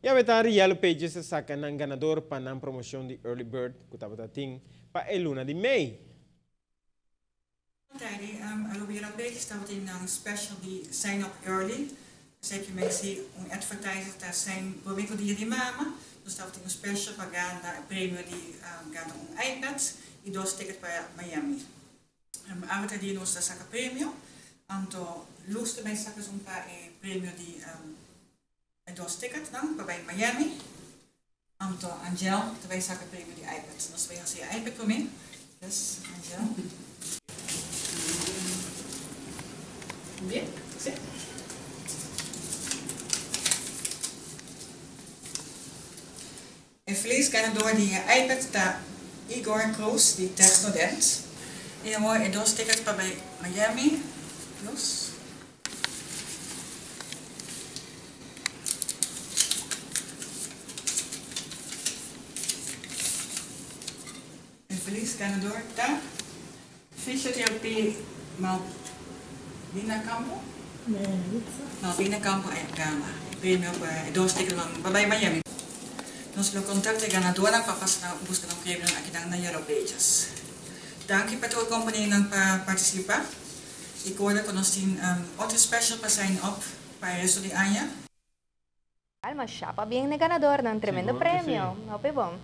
Y awe tardi Yellow Pages a saca nan ganador pa nan promocion di Early Bird cu tabata tin pa e luna di mei. Tardi, Aruba Yellow Pages tabatin nan special di Sign Up Early. Esey ki mester un advertiser ta sign prome cu dia di mama. Nos tabatin un special pa gana e premio di gana un iPad y dos ticket pa Miami. Awe ta dia nos ta saca premio, anto Luz ta bay saca esun pa e premio di E dos ticketnan pa bai Miami. Anto Angel ta bai saka premio di iPad. Nos ta bai hasi e iPad promé. Dus Angel. Bien? Sí. E felis ganador di e iPad ta Igor Cruz di Technodent. I awor e dos tickets pa bai Miami. Dos. E felis ganador ta Fysiotherapie Malvina Campo. Malvina Campo a gana e premio pa e dos ticketnan pa bai Miami. Nos lo contacta e ganadornan pa pasa nan busca nan premionan akinan na Yellow Pages. Danki pa tur companianan pa participa y corda cu nos tin otro special pa sign up pa e resto di aña. Alma shapa bien n'e ganadornan, tremendo Sigur cu premio, si. hopi bon.